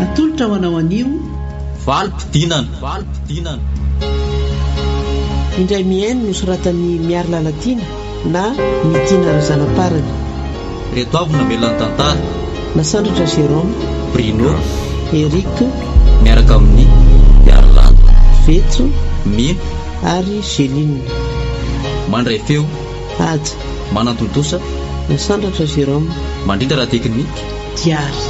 Atolotra ho anao anio. Valim-pidinana. Valim-pidinana. Indray mihaino nosoratan'i Miary Lalatiana na Ny Tiana Razanaparany. Ireto avy no namela ny tantara. Nasandratra Jérôme. Bruno. Eric. Miaraka amin'i Iarlanda. Vetso. Mino. Ary Géline. Mandray feo. Haja. Manatontosa. Nasandratra Jérôme. Mandrindra ara-teknika. Diary.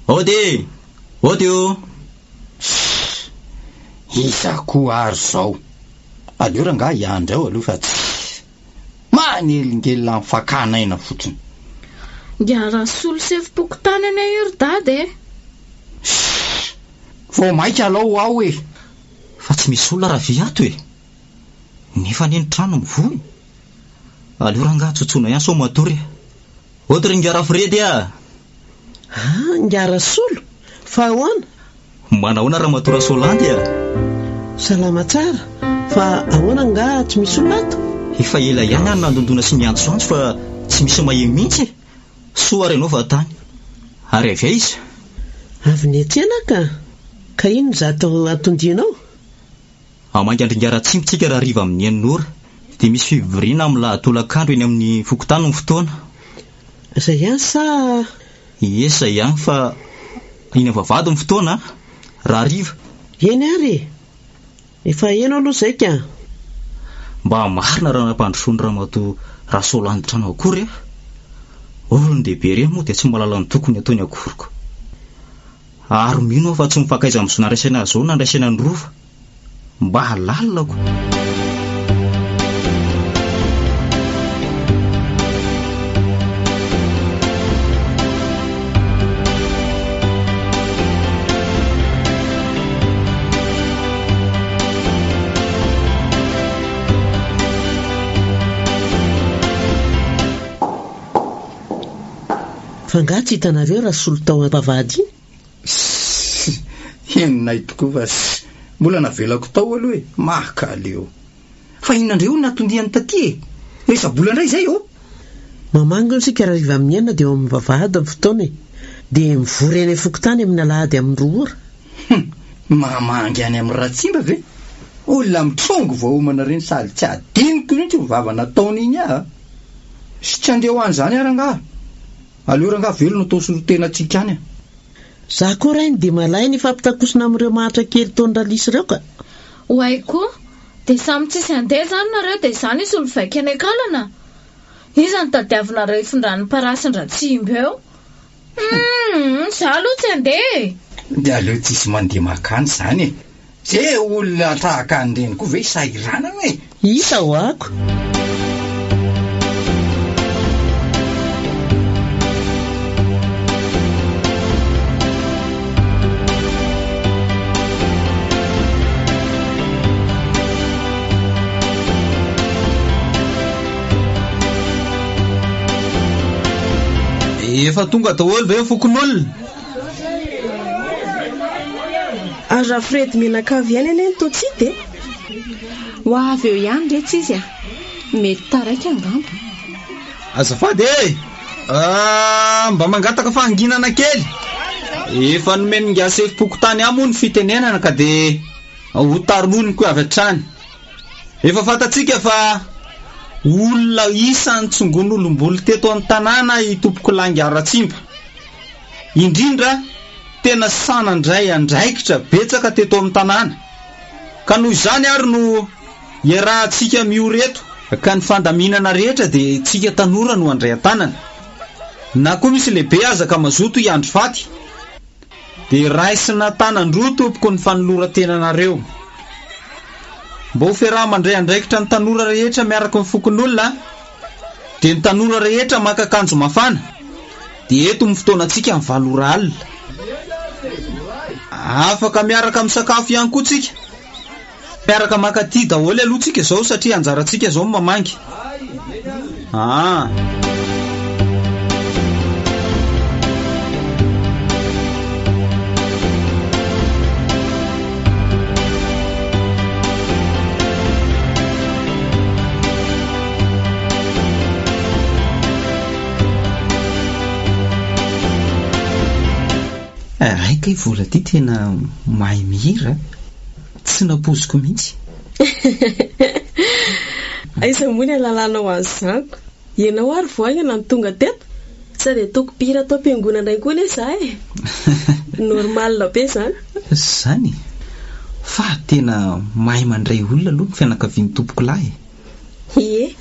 Ody e! Ody o! Ssss! Iza koa ary izao? Aleo rangahy hiandry ao aloha fa tsy. Manelingelina ny fakana aina fotsiny. Ingahy Rasolo sefom-pokontany anie io ry dada e! Ssss! Vao maika alao ho ao e! Fa tsy misy olona raha vy ato e! Nefa anie ny trano mivoha e! Aleo rangahy tsotsoina ihany sao matory e! Ody ry ingahy Rafredy a! Ah, ingahy Rasolo! Fa ahoana? Manahoana Ramatoa Rasoalandy a! Salama tsara, fa ahoana angaha tsy misy olona ato? Efa ela ihany aho no nandondona sy niantsoantso fa tsy misy maheno mihitsy e! Soa ary ianao fa tany. Ary avy aiza? Avy niantsena aho ka! Ka inona izato anton-dianao? Hamangy an-dRingaratsimba tsika rahariva amin'ny enina ora. Dia misy fivoriana amin'ny lahatolakandro eny amin'ny fokontany ny fotoana. Izay ihany sa? Ie, izay ihany fa eny am-bavahady ny fotoana an! Rahariva. Eny ary e! Efa heno aloha izay ka! Mba marina raha nampandrosoan'i Ramatoa Rasoalandy trano akory aho. Olon-dehibe ireny moa dia tsy mahalala ny tokony hataony akory ko. Ary mino aho fa tsy mifankaiza amin'izao nandraisana azy izao no nandraisana ny rova. Mba lalina ko. Fa angaha tsy hitanareo Rasolo tao am-bavahady iny? Ssss henonay tokoa fa ssss mbola navelako tao aloha e! Makaleo! Fa inona indray hono natondiany taty e? Resa-bola indray izay ô? Mamangy hono isika rahariva amin'ny enina dia eo amin'ny vavahady ny fotoana e! Dia mivory eny fokontany amin'ny alahady amin'ny roa ora. Hum! Mamangy any amin'i Ratsimba ve? Olona mitrongy vao homana ireny sady tsy adinoko mihitsy io vava nataony iny aho a! Sy tsy handeha ho any izany ary angaha? Aleo rangaha velona atao solontenantsika any a! Za koa rainy dia malaina hifampitakosona amin'ireo mahantra kely toa an-dRalisy ireo ka! Oay koa! Dia samy tsisy handeha izany nareo dia izany hisolo vaika any an-kalana? Iza no tadiavinareo hifindran'ny parasin-dRatsimba eo? Humm! Za aloha tsy handeha e! Dia aleo tsisy mandeha makany izany e! Ze olona tahaka an'ireny koa ve sahiranana e! Hita ho'ako. Efa tonga daholo ve ny fokonolona? Ary raha Fred mianakavy ihany anie no toa tsy hita e! Ho avy eo ihany retsy izy a! Mety taraiky angamba. Azafady e! Ah, mba mangataka fahanginana kely. Efa nomen'ingahy sefom-pokontany ahy moa ny fitenenana ka dia ho taroniko avy hatrany. Efa fantatsika fa olona isan'ny tsongon'olom-bolo teto an-tanàna i Tompokolahy Ingahy Ratsimba. Indrindra tena sahy nandray andraikitra betsaka teto amin'ny tanàna. Ka noho izany ary no iarahantsika miory eto. Ka ny fandaminana rehetra dia tsika tanora no handray an-tanana. Na koa misy lehibe aza ka mazoto hiandry faty. Dia raisina an-tanan-droa tompoko ny fanoloran-tenanareo. Mba ho fiaraha-mandray andraikitra ny tanora rehetra miaraka ny fokonolona dia ny tanora rehetra maka akanjo mafana dia eto ny fotoanantsika amin'ny valo ora alina. Afaka miaraka misakafo ihany koa tsika. Miaraka maka aty daholo aloha tsika izao satria anjarantsika izao ny mamangy. Aa. Hay kay vola ty tena mahay mihira a! Tsy nampoiziko mihitsy. Aiza moa ny halalanao an'izany ko? Ianao ary vao haingana no tonga teto? Sady ataoko mpihira ato am-piangonana ihany koa anie za e! Normal be izany. Izany e! Fa tena mahay mandray olona aloha ny fianakavian'i tompokolahy e! Ie,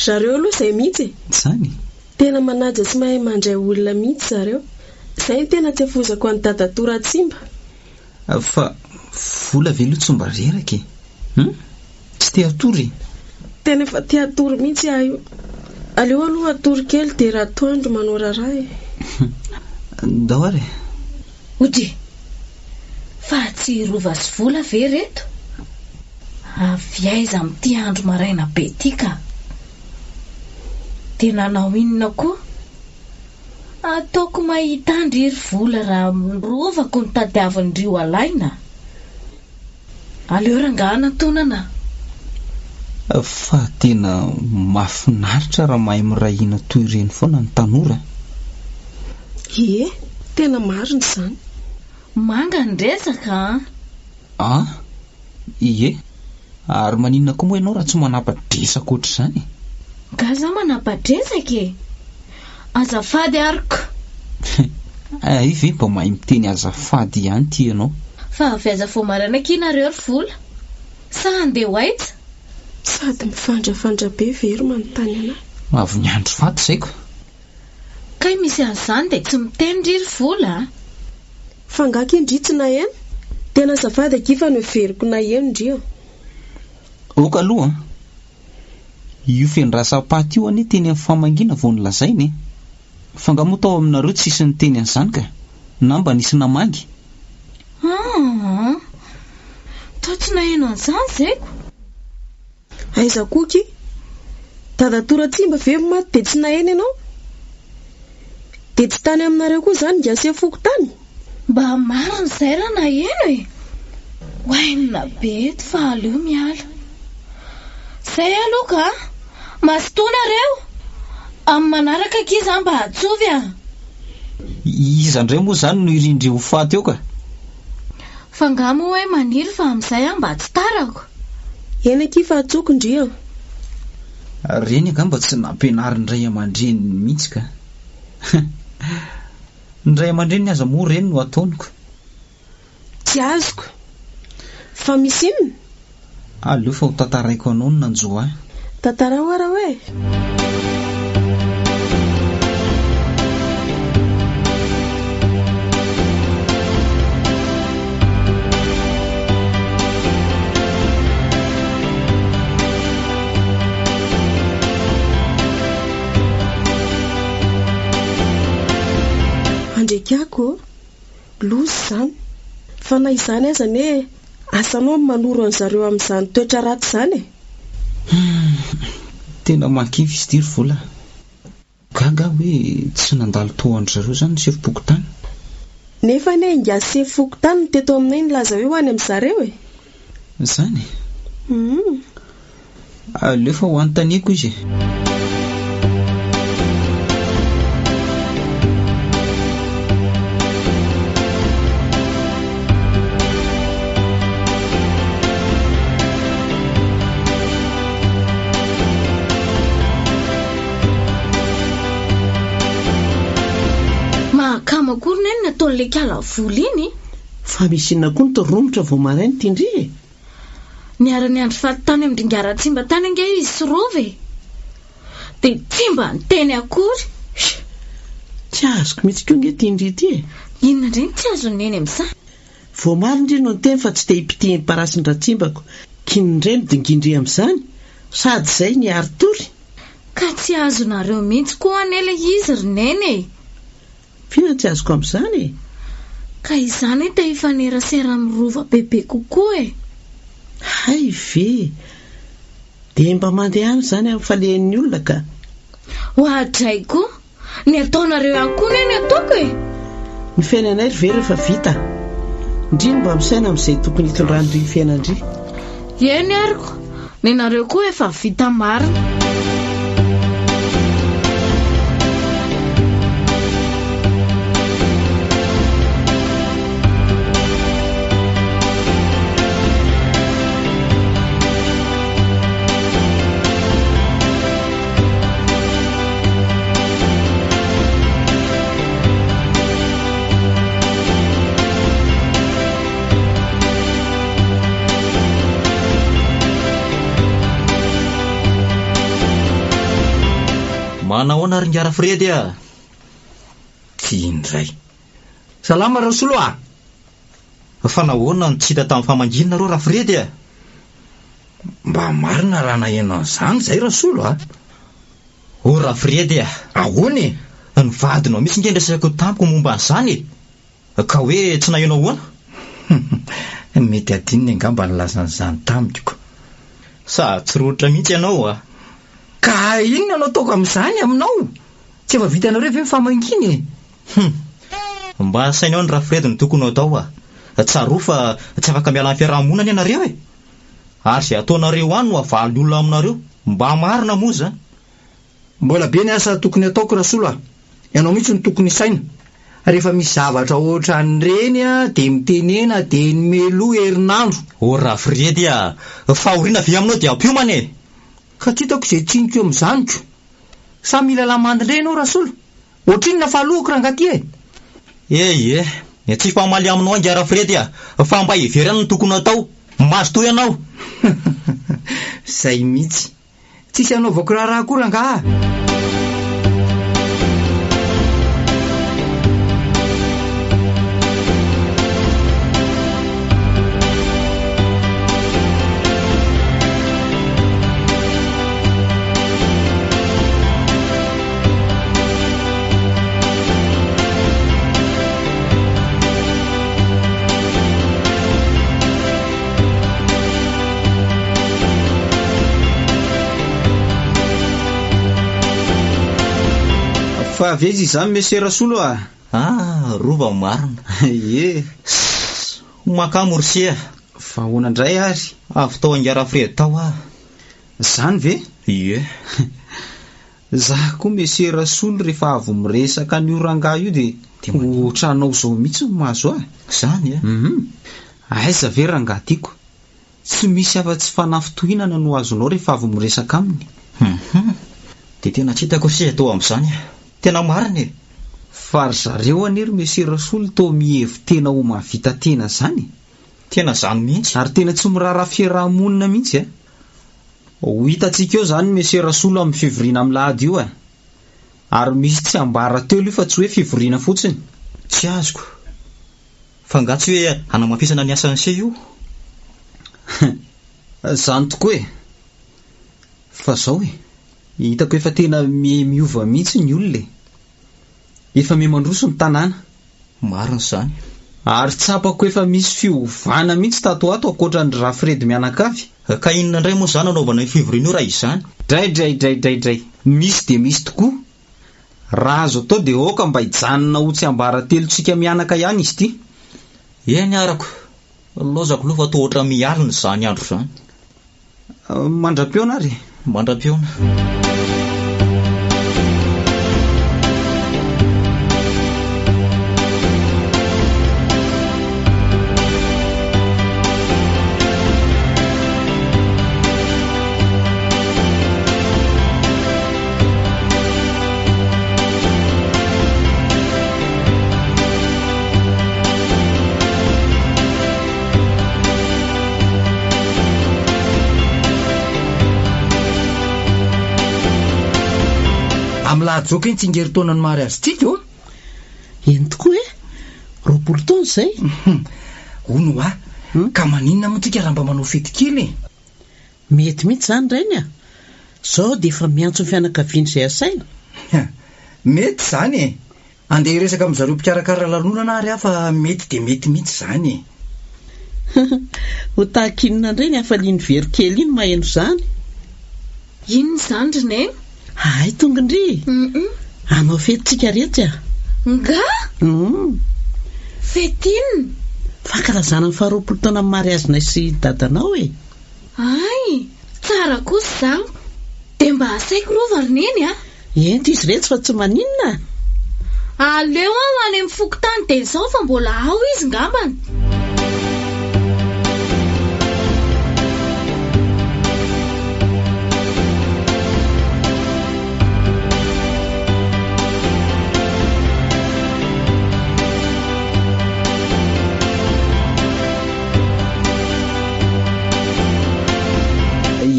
zareo aloha izay mihitsy e! Izany e! Tena manaja sy mahay mandray olona mihitsy zareo. Izay no tena tsy afozako an'i dadatoa Ratsimba. Fa vola ve aloha tsy mba reraka e? Hum? Tsy te hatory e? Tena efa te hatory mihitsy aho io. Aleo aloha hatory kely dia ratoandro manao raharaha e. Ndao ary e. Odry! Fa tsy rova sy vola ve reto? Avy aiza amin'ity andro maraina be ity ka? Dia nanao inona koa? Ataoko mahita an-dry ry vola raha rovako no tadiavin-dry ho alaina. Aleo rangaha anantonana. Fa tena mahafinaritra raha mahay miray hina toy ireny foana ny tanora a! Ie, tena marina izany. Manga ny resaka an! An! Ie, ary maninona koa moa ianao raha tsy manapa-dresaka ohatr'izany e? Nga za manapa-dresaka e! Azafady ary ko! Hay ve mba mahay miteny azafady ihany ity ianao? Fa avy aiza vao maraina akia nareo ry vola? Sa handeha ho aiza? Sady mifandrafandra be ve ry manontany anah? Avy niandry faty izay ko! Kay misy an'izany dia tsy miteny ry ry vola a! Fa nga ki ndry tsy naheno? Tena azafady akia fa noheveriko naheno ndry an! Ok aloha an! Io fendrasam-paty io anie teny amin'ny famangiana vao nolazaina e! Fa nga moa tao aminareo tsisy niteny an'izany ka? Na mba nisy namangy? Aa! Toa tsy naheno an'izany zaiko! Aiza koa ki? Dadatoa Ratsimba ve maty dia tsy naheno ianao? Dia tsy tany aminareo koa izany ingahy sefo fokontany? Mba marina izay raha naheno e! Oainina be eto fa aleo miala. Zay aloha ka! Mazotoa nareo! Amin'ny manaraka akia za mba atsovy a! Iza indray moa izany no irindry ho faty eo ka? Fa nga moa hoe maniry fa amin'izay aho mba tsy tarako? Eny akia fa atsoko ndry an! Reny angamba tsy nampianarin'ny ray aman-dreniny mihitsy ka! Ny ray aman-dreniny aza moa reny no ataony ko! Tsy azoko. Fa misy inona? Aleo fa ho tantaraiko anao ny nanjo ahy. Tantarao ara hoe. Andriakiako ô! Loza izany. Fa na izany aza anie asanao ny manoro an'zareo amin'izany toetra ratsy izany e! Humm, tena mahakivy izy ity ry Vola a! Gaga aho hoe tsy nandalo tao an-dry zareo izany ny sefom-pokontany. Nefa anie ingahy sefo fokontany no teto aminay nilaza hoe ho any amin-zareo e! Izany e? Humm. Aleo fa ho anontaniako izy e. Mahakamo akory neny nataon'ilay kala vola iny. Fa misy inona koa no toa romotra vao maraina ity ndry e? Niara-niandry faty tany amin-dRingahy Ratsimba tany ange izy sy Rova e! Dia tsy mba niteny akory. Tsy azoko mihitsy koa ange ity ndry ity e! Inona indray no tsy azon'i Neny amin'izany? Vao omaly ndry no niteny fa tsy te hipitihin'ny parasin-dRatsimbako. K'inona indray no dingin-dry amin'izany? Sady izay niari-tory? Ka tsy azonareo mihitsy koa anie ilay izy ry Neny e! F'inona tsy azoko amin'izany e? Ka izany te hifanerasera amin'ny Rova bebe kokoa e! Hay ve! Dia mba mandehana izany amin'ny falehan'ny olona ka! Oadray koa! Ny ataonareo ihany koa anie ny ataoko e! Ny fiainanay ry Vero efa vita. Ndry no mba misaina amin'izay tokony hitondran-dry ny fiainan-dry. Eny ary ko! Nenareo koa efa vita marina. Manahoana ry Ngara Fredy a! Ty indray. Salama Rasolo a! Fa nahoana no tsy hita tamin'ny famangiana nareo Rafredy a? Mba marina raha naheno an'izany izay Rasolo a! O Rafredy a! Ahoana e? Ny vadinao mihitsy nge niresaka tamiko momba an'izany e! Ka hoe tsy naheno ahoana? Mety hadinony angamba nilaza an'izany tamiko. Sa tsy rototra mihitsy ianao a! Ka inona no ataoko amin'izany aminao? Tsy efa vitanareo ve ny famangiana e? Hum! Mba saino any Rafredy ny tokony ho atao a! Tsarovy fa tsy afaka miala amin'ny fiaraha-monina anie nareo e! Ary izay ataonareo any no havalin'ny olona aminareo. Mba marina moa izany. Mbola be ny asa tokony hataoko Rasolo a! Ianao mihitsy no tokony hisaina. Rehefa misy zavatra ohatran'ireny dia mitenena dia ny meloa herinandro. O Rafredy a! Fahoriana ve aminao dia ampiomana e! Ka tsy hitako izay tsiniko amin'izany ko! Sa mila lamandy indray ianao Rasolo? Ohatrinona fa alohako rangaha ty e! Eh eh! Tsy hifamaly aminao angaha Rafredy a! Fa mba hevero ihany ny tokony hatao! Mazotoa ianao! Zay mihitsy! Tsisy hanaovako raharaha koa rangaha a! Fa avy aiza izany Monsieur Rasolo a? Ah, rova marina. Ie. Sss, makamo ry se a. Fa ahoana indray ary? Avy tao Angarafredy tao aho. Zany ve? Ie. Za koa Monsieur Rasolo rehefa avy miresaka an'io rangahy io dia ohatranao zao mihitsy no mahazo ahy. Zany e? Hum. Aiza ve rangahy tiako? Tsy misy afa-tsy fanafintohinana no azonao rehefa avy miresaka aminy. Hum. Dia tena tsy hitako ry se atao amin'izany e. Tena marina e. Fa ry zareo anie ry Monsieur Rasolo toa mihevi-tena ho mahavita tena zany e. Tena zany mihitsy. Ary tena tsy miraharaha fiaraha-monina mihitsy e. Ho hitantsika eo izany Monsieur Rasolo amin'ny fivoriana amin'ny lahady io e! Ary misy tsy ambaratelo io fa tsy hoe fivoriana fotsiny. Tsy azoko. Fa angaha tsy hoe hanamafisana ny asan'ny se io? Izany tokoa e! Fa zao e! Hitako efa tena miha miova mihitsy ny olona e! Efa miha mandroso ny tanàna. Marina izany. Ary tsapako efa misy fiovana mihitsy tato ho ato ankoatra an-dry Rafredy mianakavy. Ka inona indray moa izany anaovana io fivoriana io raha izany? Dray-dray-dray-dray-dray. Misy dia misy tokoa. Raha azo atao dia aoka mba hijanona ho tsiambaratelontsika mianaka ihany izy ity. Eny arako. Lozako aloha fa toa ohatran'ny mialona izany andro izany. Mandra-pihaona ary e! Mandra-pihaona. Amin'ny lahajoka iny tsingerin-taonan'ny mariazintsika ô! Eny tokoa e! 20 taona izay. Hono hoa, ka maninona moa tsika raha mba manao fety kely e? Mety mihitsy izany Rainy a! Zao dia efa miantso ny fianakaviana izay asaina. Mety izany e! Andeha hiresaka amin-dry zareo mpikarakara lanonana ary aho fa mety dia mety mihitsy izany e! Ho tahaka inona indray ny hafalian'i Vero kely iny maheno izany? Inona izany ry Neny? Hay tonga ndry! Hanao fety tsika retsy a! Nga? Hum. Fety inona? Fankalazana ny faharoapolo taonan'ny mariazinay sy dadanao e! Hay! Tsara kosa izany! Dia mba asaiko rova ry Neny a! Ento izy retsy fa tsy maninona! Aleo aho any amin'ny fokontany dia izao fa mbola ao izy ngambany.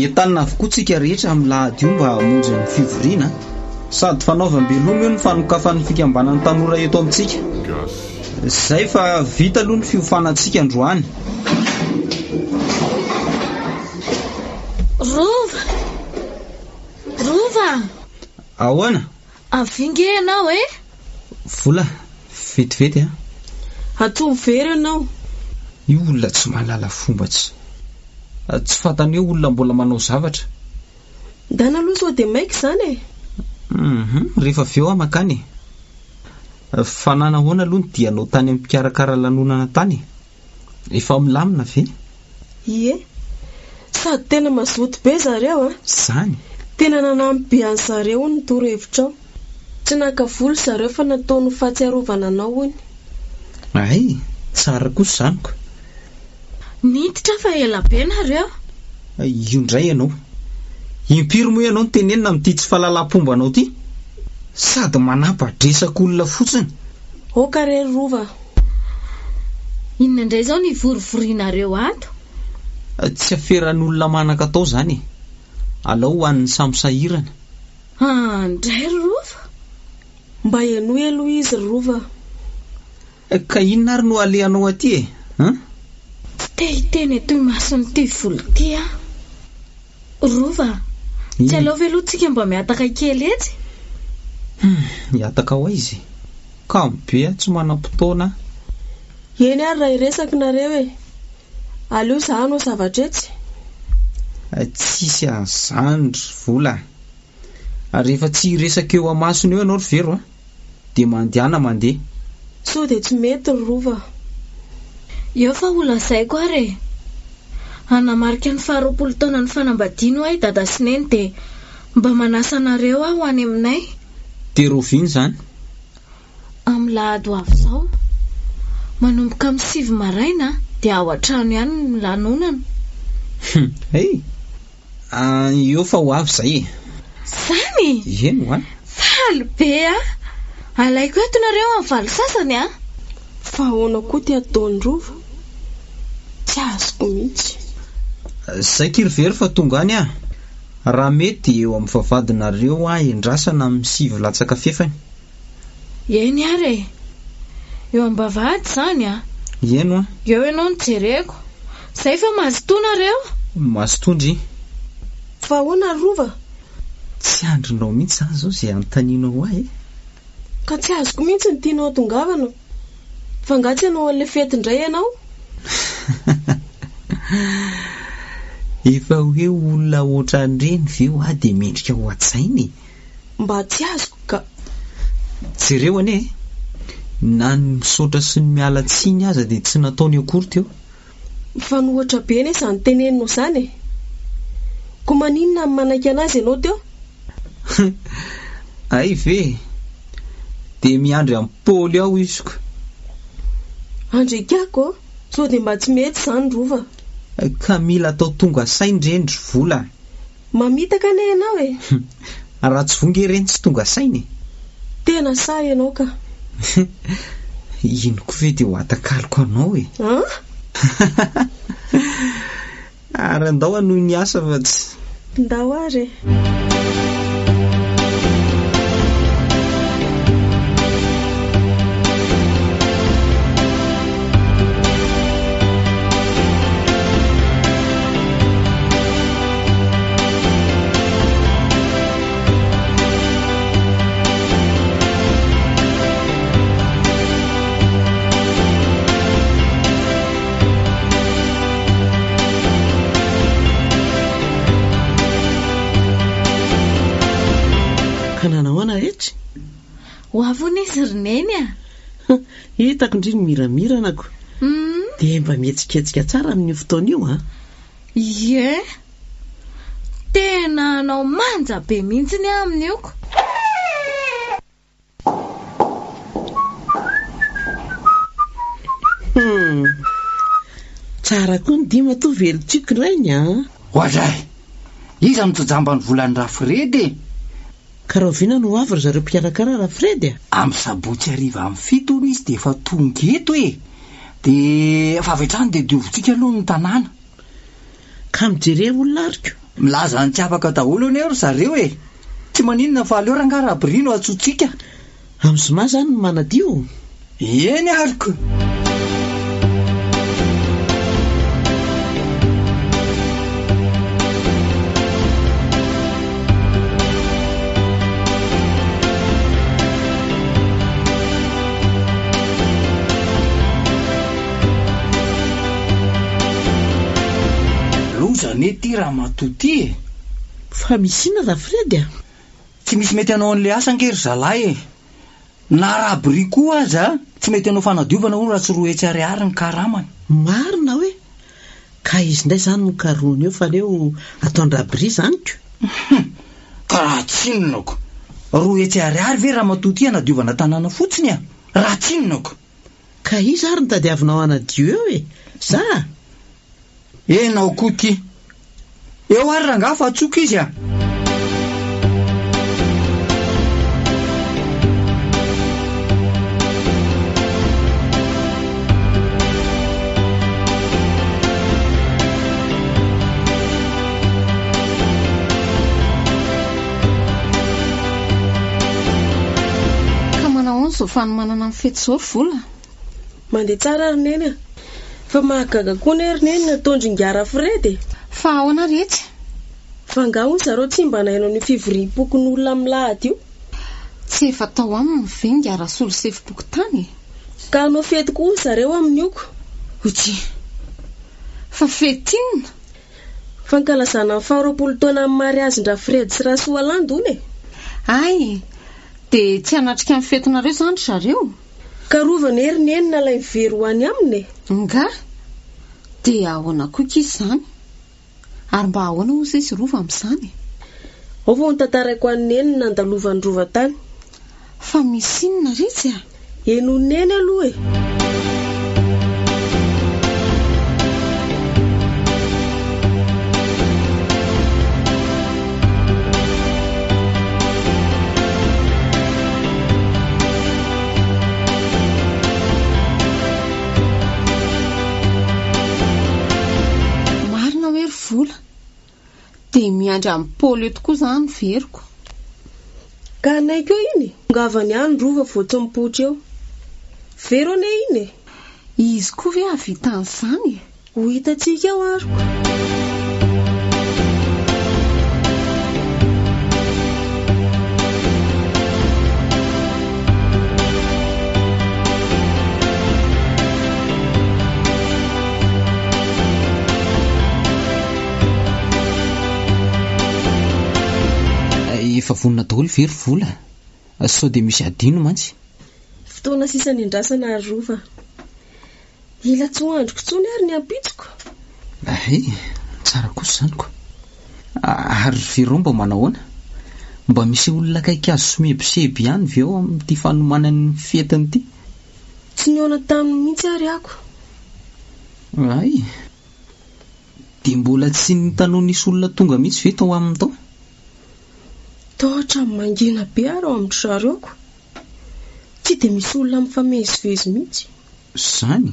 Entanina avokoa tsika rehetra amin'ny lahady io mba hamonjy ny fivoriana. Sady fanaovam-beloma io ny fanokafan'ny fikambanan'ny tanora eto amintsika. Zay fa vita aloha ny fiofanantsika androany. Rova! Rova! Ahoana? Avia nge ianao e! Vola, vetivety a! Ataovy very ianao. Io olona tsy mahalala fomba tsy. Tsy fantany hoe olona mbola manao zavatra. Ndana aloha sao dia maika izany e! Hum, rehefa avy eo aho mankany e! Fa nanahoana aloha ny dianao tany amin'ny mpikarakara lanonana tany e? Efa milamina ve? Ie. Sady tena mazoto be zareo an! Izany? Tena nanampy be an'zareo hono ny torohevitrao. Tsy naka vola zareo fa nataony ho fahatsiarovana anao hono. Hay, tsara kosa izany ko. Niditra fa ela be nareo. Io indray ianao. Impiry moa ianao no tenenina amin'ity tsy fahalalam-pombanao ity? Sady manapa-dresaka olona fotsiny. Aoka re ry Rova a! Inona indray izao no ivorivorianareo ato? Tsy aferan'olona manan-katao izany e! Alao ho an'ny samy sahirana. Andray ry Rova! Mba henoy aloha izy ry Rova a! Ka inona ary no alehanao aty e? An? Tsy te hiteny eto imason'ity vola ity aho. Rova a! Tsy aleo ve aloha tsika mba mihataka kely etsy? Hum, hihataka ho aiza e? Kamo be aho tsy manam-potoana aho. Eny ary raha hiresaka nareo e! Aleo za hanao zavatra etsy. Tsisy an'izany ry Vola a! Rehefa tsy hiresaka eo amasony eo ianao ry Vero a! Dia mandehana mandeha. Sao dia tsy mety ry Rova a! Eo fa ho lazaiko ary e! Hanamarika ny faharoapolo taonan'ny fanambadiany ho'a i Dada sy Neny dia mba manasa anareo aho ho any aminay. Dia rahoviana izany? Amin'ny lahady ho avy izao. Manomboka amin'ny sivy maraina dia ao an-trano ihany ny lanonana. Hum! Hey! Eo fa ho avy izay e! Izany? Eny ho'a. Faly be aho! Alaiko eto nareo amin'ny valo sasany an! Fa ahoana koa ty ataon'i Rova? Tsy azoko mihitsy. Zay ky ry Vero fa tonga any aho. Raha mety dia eo amin'ny vavahadinareo aho endrasana amin'ny sivy latsaka fefany. Eny ary e! Eo am-bavahady izany an! Eny hoa. Eo ianao no jereko. Zay fa mazotoa nareo! Mazotoa ndry. Fa ahoana ry Rova? Tsy andrinao mihitsy izany izao izay anontanianao ahy e! Ka tsy azoko mihitsy ny tianao hatongavana. Fa angaha tsy hanao an'ilay fety indray ianao? Efa hoe olona ohatran'ireny ve hoa dia mendrika ho hajaina e? Mba tsy azoko ka. Jereo anie e! Na ny misaotra sy ny miala tsiny aza dia tsy nataony akory teo. Mifanohitra be anie izany teneninao izany e! Koa maninona no manaiky an'azy ianao teo? Hay ve? Dia miandry an'i Paoly ao izy ko. Andriakako ô! Sao dia mba tsy mety izany Rova? Ka mila atao tonga saina ireny ry Vola a! Mamitaka anie ianao e! Raha tsy voa nge ireny tsy tonga saina e! Tena sahy ianao ka! Ino koa ve dia ho atakaloko anao e! An? Ary andao hanohy ny asa fa tsy. Ndao ary e! Ka nanahoana retsy? Ho avy hono izy ry Neny a! Hitako ndry ny miramiranako. Dia mba mihetsiketsika tsara amin'io fotoana io an! Ie! Tena hanao manja be mihitsy aho amin'io ko! Hum! Tsara koa ny dia matoa velon-tsiky rainy an! Oadray! Iza no tsy jamban'ny volan'i Rafredy e? Ka rahoviana no ho avy ry zareo mpikarakara Rafredy a? Amin'ny sabotsy hariva amin'ny fito hono izy dia efa tonga eto e! Dia efa avy hatrany dia diovintsika aloha ny tanàna. Ka mijere olona ary ko! Milaza ny tsy afaka daholo anie ry zareo e! Tsy maninona fa aleo rangaha Rabry no antsointsika. Amin'ny zoma izany no manadio? Eny ary ko! Loza anie ity ramatoa ity e! Fa misy inona Rafredy a? Tsy misy mety hanao an'ilay asa ange ry zalahy e! Na Rabry koa aza tsy mety hanao fanadiovana hono raha tsy 200 ariary ny karamany. Marina hoe? Ka izy indray izany no karohiny eo fa aleo ataon-dRabry izany ko! Hum! Ka raha tsinona ko! 200 ariary ve ramatoa ity hanadiovana tanàna fotsiny a! Raha tsinona ko! Ka iza ary no tadiavinao hanadio eo e? Za? Enao koa ty! Eo ary rangaha fa antsoiko izy a! Ka manahoana izao fanomanana ny fety izao ry Vola? Mandeha tsara ry Neny a! Fa mahagaga koa anie ry Neny ny ataon-dry Ingahy Rafred e! Fa ahoana ry etsy? Fa angaha hono zareo tsy mba nahaino an'io fivoriam-pokonolona amin'ny lahady io? Tsy efa tao aminy ve Ingahy Rasolo sefom-pokontany e? Ka hanao fety koa hono zareo amin'io ko! Oji! Fa fety inona? Fankalazana ny faharoapolo taonan'ny mariazin-dRafred sy Rasoalandy hono e! Hay! Dia tsy hanatrika ny fetinareo izany ry zareo? Karovana ery Neny nalainy very ho any aminy e! Nga? Dia ahoana koa akia izany? Ary mba ahoana hozy izy Rova amin'izany e? Ao vao notantaraiko an'i Neny ny nandalovan'i Rova tany. Fa misy inona retsy a? Henoin'i Neny aloha e! Marina hoe ry Vola? Dia miandry an'i Paoly eo tokoa izany veriko. Ka hanaiky eo iny e! Tongavany any Rova vao tsy mipoitra eo. Vero anie iny e! Izy koa ve hahavita an'izany e? Ho hitantsika eo ary ko. Efa vonona daholo ve ry Vola? Sao dia misy adino mantsy. Fotoana sisa niandrasana ary Rova. Ela tsy ho andriko intsony ary ny ampitsoko. Hay, tsara kosa izany ko. Ary ry Vero mba manahoana? Mba misy olona akaiky azy somebiseby ihany ve ao amin'ity fanomanany ny fetiny ity? Tsy nihaona taminy mihitsy ary ako. Hay, dia mbola tsy nitanao nisy olona tonga mihitsy ve tao aminy tao? Toa ohatran'ny mangina be ary ao amin-dry zareo ko. Tsy dia misy olona mifamezivezy mihitsy. Zany?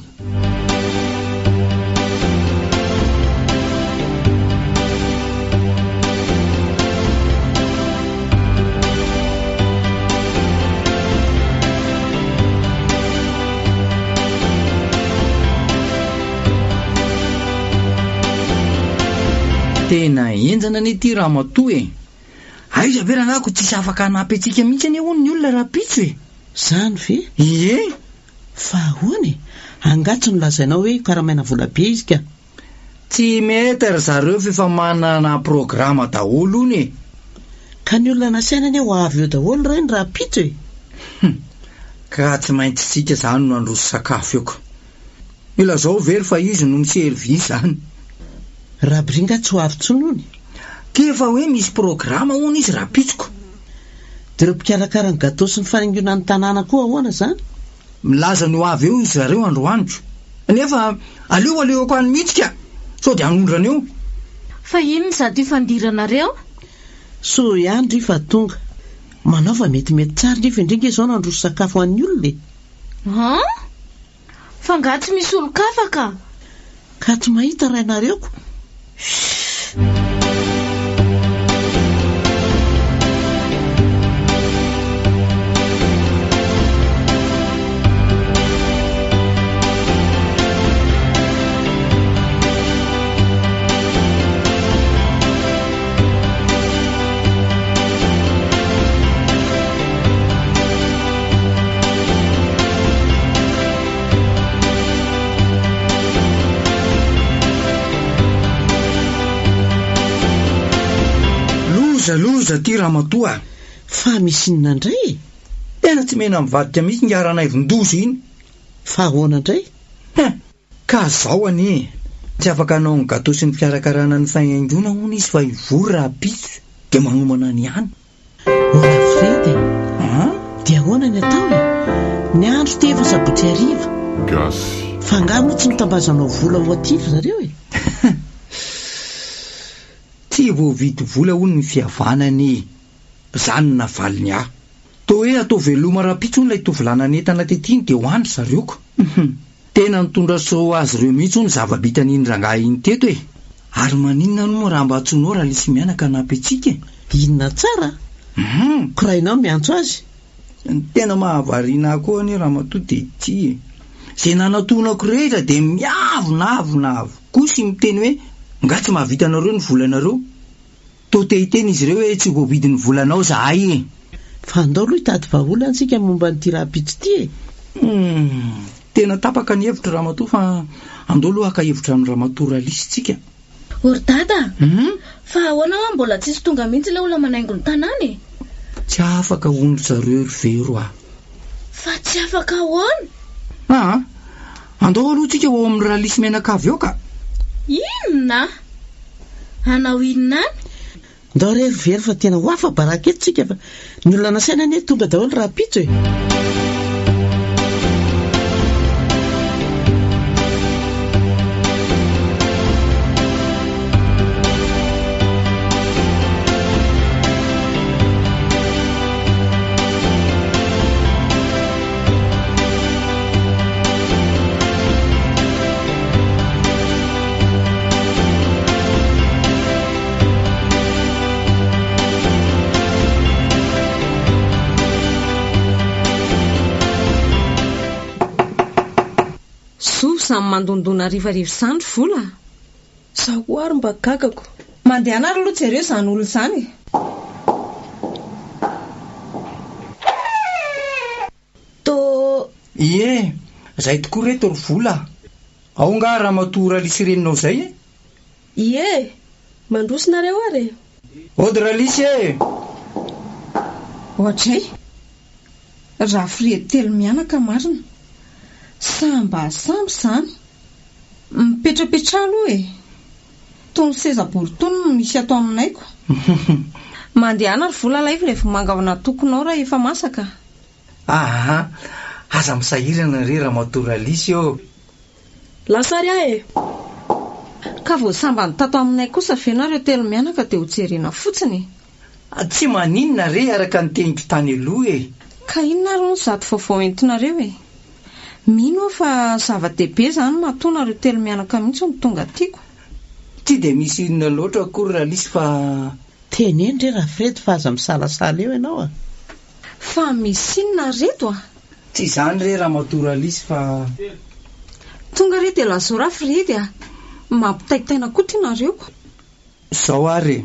Tena henjana anie ity ramatoa e! Aiza ve rangahy ko tsisy afaka hanampy antsika mihitsy anie hono ny olona rahampitso e! Zany ve? Ie! Fa ahoana e? Angaha tsy nolazainao hoe karamaina vola be izy ka? Tsy mety ry zareo f'efa manana programa daholo hono e! Ka ny olona nasaina anie ho avy eo daholo ireny rahampitso e! Hum! Ka tsy maintsy tsika zany no handroso sakafo eo ka! Ilazao ve ry fa izy no mi-servir zany? Rabry nga tsy ho avy tsony hono? K'efa hoe misy programa hono izy rahampitso ko! Dia ireo mpikarakara ny gateau sy ny fanaingoana ny tanàna koa ahoana izany? Milaza ny ho avy eo izy zareo androany ko! Nefa aleo alehako any mihitsy ka! Sao dia hanondrana eo! Fa inona izato ifandiranareo? Soa ihany ry fa tonga. Manaova metimety tsara nefa indray nge izao nandroso sakafo ho an'ny olona e! An? Fa angaha tsy misy olon-kafa ka? Ka tsy mahita rainareo ko. Shh! Loza loza ty ramatoa a! Fa misy inona indray e? Tena tsy mena mivadika mihitsy ingahy Ranaivondoza iny. Fa ahoana indray? Hein! Ka zao anie e! Tsy afaka hanao ny gateau sy ny fikarakarana ny faingaingoana hono izy fa hivory rahampitso dia manomana ny any. O Rafredy a! Dia ahoana ny atao e? Ny andro ity efa sabotsy hariva. Gasy. Fa angaha moa tsy notambazanao vola ho aty ry zareo e? Tsy voavidy vola hono ny fihavanana e! Zany no navaliny ahy. Toa hoe atao veloma rahampitso hono ilay tovolahy nanentana tety iny dia ho any ry zareo ko. Tena nitondra soa ho azy ireo mihitsy hono zava-bitan'iny rangahy iny teto e! Ary maninona moa raha mba antsoinao Ralisy mianaka hanampy antsika e? Inona tsara? Korainao miantso azy? Ny tena mahavariana ahy koa anie ramatoa dia ity e! Izay nanatonako rehetra dia miavonavona avokoa sy miteny hoe nga tsy mahavita anareo ny volanareo? Toa te hiteny izy ireo hoe tsy voavidin'ny volanao zahay e! Fa andao aloha hitady vahaolana isika momba an'ity rahampitso ity e! Humm! Tena tapaka ny hevitro ramatoa fa andao aloha haka hevitra amin'i ramatoa Ralisy tsika. O ry dada a! Fa ahoana hoa mbola tsisy tonga mihitsy ilay olona manaingo ny tanàna e? Tsy afaka hono ry zareo ry Vero a! Fa tsy afaka ahoana? Aa! Andao aloha tsika ho ao amin'i Ralisy mianakavy ao ka! Inona? Hanao inona any? Ndao re ry Vero fa tena ho afa-baraka eto tsika fa ny olona nasaina anie tonga daholo rahampitso e! Zovy izany mandondona harivariva izany ry vola a! Izaho koa ary mba gagako. Mandehana ary aloha jereo izany olona izany e! Tô. Ie, zay tokoa reto ry vola a! Ao nga ramatoa Ralisy reninao zay e? Ie, mandroso nareo ary e! Ody Ralisy e! Oadray! Rafredy telo mianaka marina! Samba samba izany! Mipetrapetraha aloha e! Tony seza bory tony no misy ato aminay ko! Mandehana ry vola alaivo ilay vomanga ao anatokonao raha efa masaka. Aa! Aza misahirana re Ramatoa Ralisy ô! Lasa ary aho e! Ka vao sambany tato aminay kosa ve nareo telo mianaka dia ho jerena fotsiny e? Tsy maninona re araka ny teniko tany aloha e! Ka inona ary hono izato vaovao entinareo e? Mino aho fa zava-dehibe izany matoa nareo telo mianaka mihitsy no tonga tiako. Tsy dia misy inona loatra akory Ralisy fa. Teneno re Rafredy fa aza misalasala eo ianao a! Fa misy inona ry reto a? Tsy izany re Ramatoa Ralisy fa. Tonga re dia lazao Rafredy a! Mampitaintaina koa ty nareo ko. Izao ary e!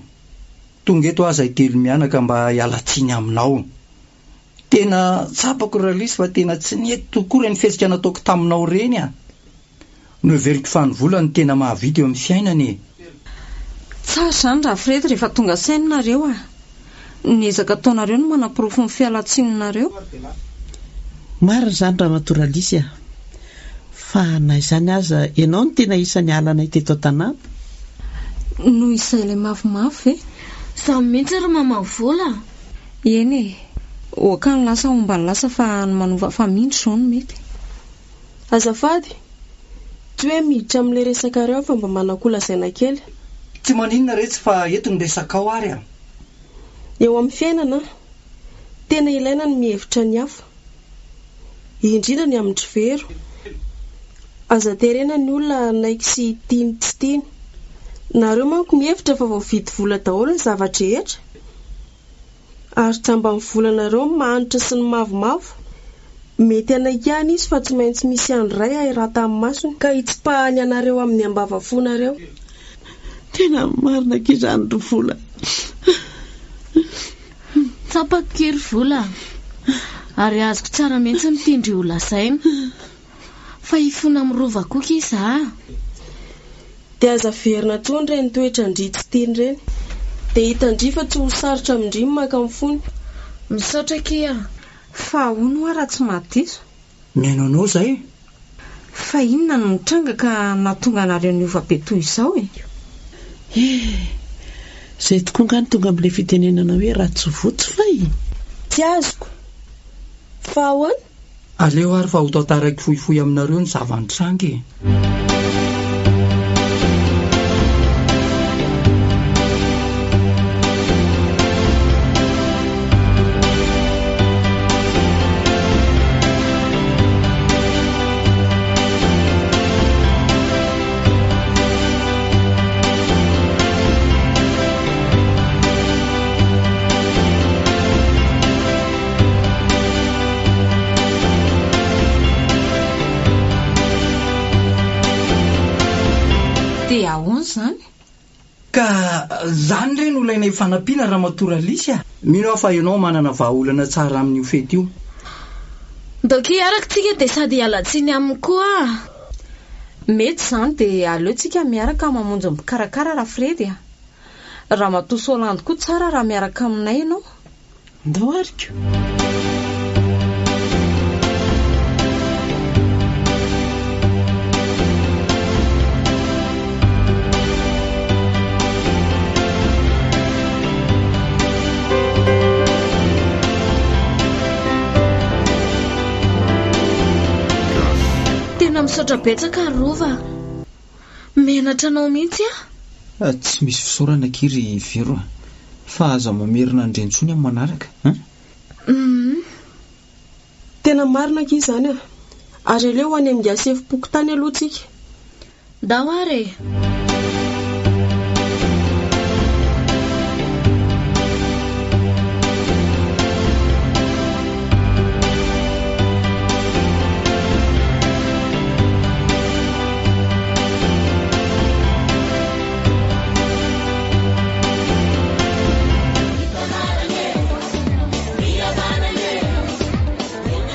Tonga eto aho zahay telo mianaka mba hiala tsiny aminao. Tena tsapako Ralisy fa tena tsy nety tokoa ireny fihetsika nataoko taminao ireny a! Noheveriko fa ny vola no tena mahavita eo amin'ny fiainana e! Tsara izany Rafredy rehefa tonga saina nareo a! Ny ezaka ataonareo no manaporofo ny fialantsininareo. Marina izany Ramatoa Ralisy a! Fa na izany aza ianao no tena isan'ny halanay teto an-tanàna. Noho izay ilay mavomavo ve? Izaho mihitsy ry Mama Vola a! Eny e! Oaka ny lasa homba ny lasa fa ny manova famindra izao no mety. Azafady, tsy hoe miditra amin'ilay resakareo aho fa mba manan-ko lazaina kely. Tsy maninona retsy fa eto ny resakao ary a! Eo amin'ny fiainana, tena ilaina ny mihevitra ny hafa. Indrindra ny amin-dry Vero. Aza terena ny olona hanaiky sy tia ny tsy tiany. Nareo manko mihevitra fa voavidy vola daholo ny zava-drehetra. Ary jamban'ny volanareo ny mahantra sy ny mavomavo. Mety hanaiky ihany izy fa tsy maintsy misy andro iray hahirata amin'ny masony ka hitsipahany anareo amin'ny ambavafonareo. Tena marina akia izany ry Vola. Tsapako ky ry Vola a! Ary azoko tsara mihitsy ny tian-dry ho lazaina. Fa hifona amin'ny rova koa ky za a! Dia aza averina intsony ireny toetran-dry tsy tiany ireny. Dia hitan-dry fa tsy ho sarotra amin-dry ny maka ny fony. Misaotra akia a! Fa ahoana hoa raha tsy mahadiso? Mihaino anao izahay. Fa inona no nitranga ka nahatonga anareo niova be toy izao e? Eh! Izay tokoa angaha no tonga amin'ilay fitenenana hoe raha tsy voa tsy fay? Tsy azoko. Fa ahoana? Aleo ary fa ho tantaraiko fohifohy aminareo ny zava-nitranga e. Dia ahoana izany? Ka zany re no ilainay fanampiana Ramatoa Ralisy a! Mino aho fa ianao manana vahaolana tsara amin'io fety io. Ndao kia hiaraka tsika dia sady hiala tsiny aminy koa a! Mety izany dia aleo tsika miaraka mamonjy ny mpikarakara Rafredy a! Ramatoa Solandy koa tsara raha miaraka aminay ianao. Ndao ary ko! Tena misaotra betsaka ry Rova a! Menatra anao mihitsy aho. Tsy misy fisaorana akia ry Vero a! Fa aza mamerina an'ireny intsony amin'ny manaraka an! Humm. Tena marina akia izany a! Ary aleo ho any amin'ingahy sefom-pokontany aloha tsika. Ndao ary e!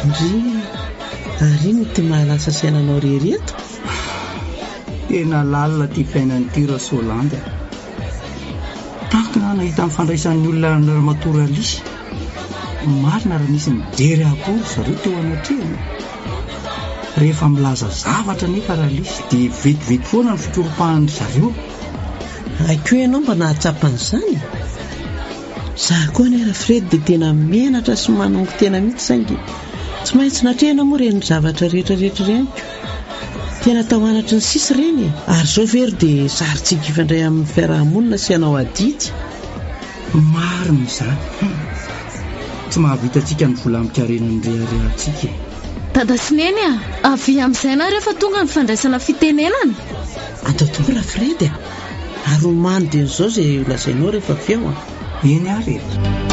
Ndry, ary inona ity mahalasa saina anao irery eto? Tena lalina ity fiainana ity Rasoalandy a! Tankina aho nahita ny fandraisan'ny olona an'i Ramatoa Ralisy. Marina raha nisy nijery ahy koa ry zareo teo anatrehany. Rehefa milaza zavatra anefa Ralisy dia vetivety foana ny fikoropahan-dry zareo. Hay koa ianao mba nahatsapa an'izany e! Za koa anie Rafredy dia tena menatra sy manongo tena mihitsy saingy tsy maintsy natrehina moa ireny zavatra rehetra rehetra ireny ko. Tena atao anatry ny sisa ireny e! Ary izao ve ry dia zary tsy hifandray amin'ny fiaraha-monina sy hanao adidy? Marina izany. Hum. Tsy mahavita antsika ny vola amin-karena nireharehantsika e. Dada sy Neny a! Avia amin'izay nareo fa tonga ny fandraisana fitenenana. Andao tokoa Rafredy a! Ary omano dieny izao izay holazainao rehefa avy eo a! Eny ary e!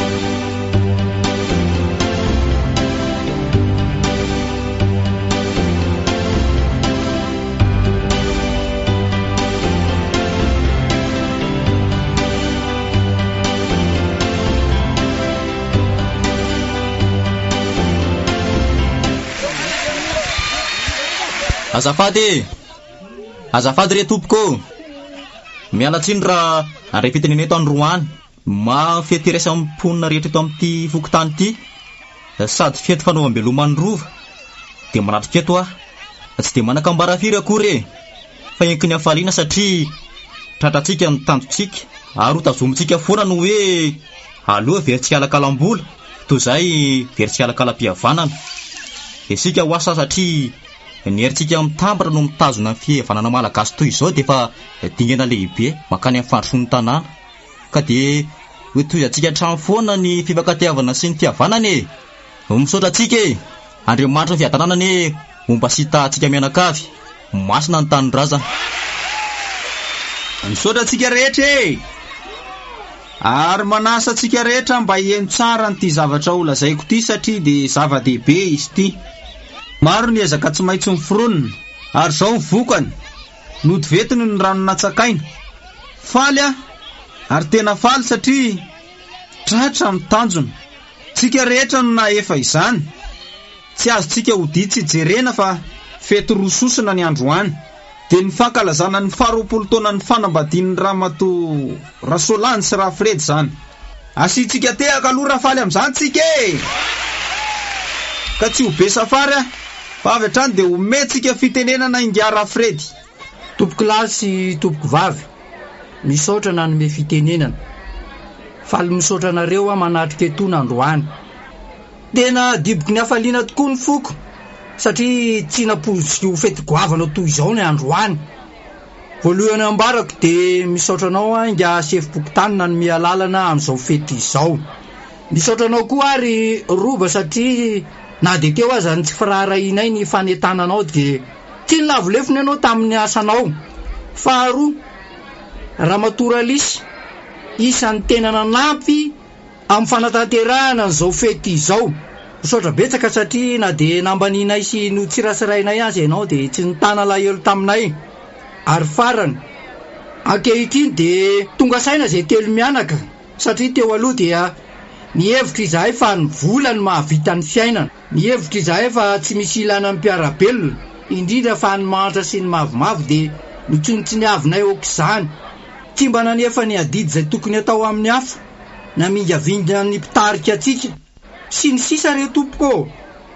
Azafady e! Azafady re tompoko ô! Miala tsiny raha handray fitenenana eto androany. Maha fety iraisan'ny mponina rehetra eto amin'ity fokontany ity sady fety fanaovam-beloma ny Rova dia manatrika eto aho. Tsy dia manan-kambara firy akory e! Fa enky ny hafaliana satria tratrantsika ny tanjontsika ary ho tazomintsika foana ny hoe aleo very tsikalakalam-bola toy izay very tsikalakalam-pihavanana. Isika ho asa satria ny herintsika mitambatra no mitazona ny fihavanana malagasy toy izao dia efa dingana lehibe mankany amin'ny fandrosoan'ny tanàna. Ka dia hotohizantsika hatrany foana ny fifankatiavana sy ny fihavanana e! Misaotra antsika e! Andriamanitry ny fiadanana anie homba sy hitaha antsika mianakavy. Masina ny tanindrazana. Misaotra antsika rehetra e! Ary manasa antsika rehetra mba hihaino tsara an'ity zavatra ho lazaiko ity satria dia zava-dehibe izy ity. Maro ny ezaka tsy maintsy noforonina ary izao ny vokany. Nodivetiny ny rano natsakaina. Faly aho ary tena faly satria tratra ny tanjona. Tsika rehetra no nahefa izany. Tsy azontsika odia tsy jerena fa fety roa sosona ny androany. Dia ny fankalazana ny faharoapolo taonan'ny fanambadian'ny Ramatoa Rasoalandy sy Rafredy izany. Asiantsika tehaka aloha raha faly amin'izany tsika e! Ka tsy ho be safary aho fa avy hatrany dia omentsika fitenenana ingahy Rafredy. Tompokolahy sy tompokovavy, misaotra nanome fitenenana. Faly misaotra anareo aho manatrika etoana androany. Tena diboky ny hafaliana tokoa ny foko satria tsy nampoiziko ho fety goavana toy izao ny androany. Voalohany ambarako dia misaotra anao aho ingahy sefom-pokontany nanome alalana amin'izao fety izao. Misaotra anao koa aho ry Roba satria na dia teo aza ny tsy firaharahianay ny fanentananao dia tsy nilavo lefona ianao tamin'ny asanao. Faharoa, Ramatoa Ralisy, isan'ny tena nanampy Amin'ny fanatanterahana an'izao fety izao. Misaotra betsaka satria na dia nambanianay sy notsirasirainay aza ianao dia tsy nitana alahelo taminay. Ary farany, ankehitriny dia tonga saina izay telomianaka satria teo aloha dia nihevitra izahay fa ny vola no mahavita ny fiainana. Nihevitra izahay fa tsy misy ilana ny mpiara-belona, indrindra fa ny mahantra sy ny mavomavo dia notsinontsiniavinay aok'izany. Tsy mba nanefa ny adidy izay tokony atao amin'ny hafa. Namingavinga ny mpitarika antsika sy ny sisa re tompoko ô!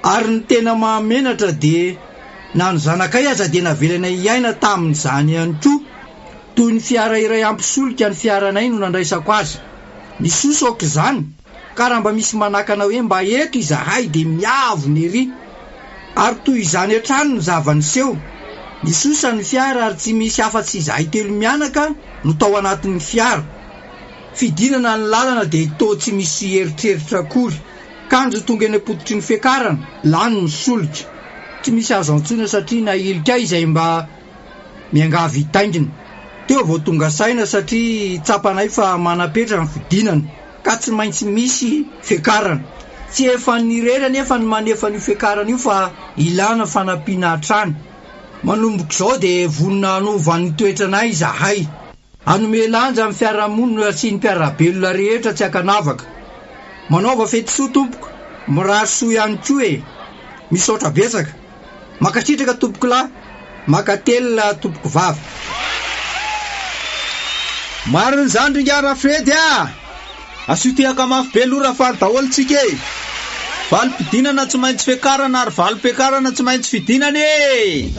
Ary ny tena mahamenatra dia na ny zanakay aza dia navelanay hiaina tamin'izany ihany koa. Toy ny fiara iray ampy solika ny fiaranay no nandraisako azy. Misosa aok'izany ka raha mba misy manakana hoe mba eto izahay dia miavona ery. Ary toy izany hatrany ny zava-niseho. Nisosa ny fiara ary tsy misy afa-tsy izahay telomianaka no tao anatin'ny fiara. Fidinana ny lalana dia toa tsy misy eritreritra akory. Kanjo tonga eny am-pototry ny fiakarana, lany ny solika. Tsy misy azo antsoina satria nahilika ahy izay mba miangavy hitaingina. Teo vao tonga saina satria tsapanay fa manam-petra ny fidinana ka tsy maintsy misy fiakarana. Tsy efan'ny irery anefa ny manefa an'io fiakarana io fa ilana fanampiana hatrany. Manomboka izao dia vonona hanova ny toetranay izahay. Hanome lanja ny fiarahamonina sy ny mpiara-belona rehetra tsy ankanavaka. Manaova fety soa tompoko, mirary soa ihany koa e! Misaotra betsaka. Mankasitraka tompokolahy, mankatelina tompokovavy. Marina izany ry ingahy Rafredy a! Asio tehaka mafy be aloha raha faly daholo tsika e! Valim-pidinana tsy maintsy fiakarana ary valim-piakarana tsy maintsy fidinana e!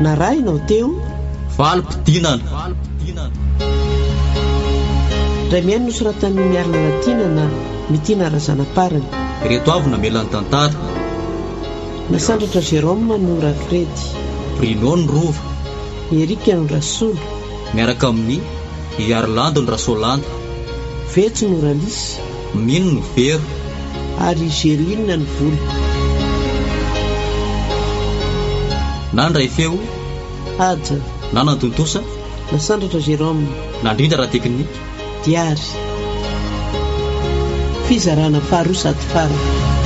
Narahinao teo. Valim-pidinana. Indray mihaino nosoratan'i Miarina Latiana na Mitiana Razanaparany. Ireto avy namela ny tantara. Nasandratra Jérôme no Rafredy. Bruno ny Rova. Eric no Rasolo. Miaraka amin'i i Arlando ny Rasoalanda. Vetso no Ralisy. Mino no Vero. Ary i Gerline no Vola. Nandray feo. Haja. Na nantontosa. Nasandratra Jérôme. Nandrindra ara-teknika. Diary. Fizarana faharoa sady farany.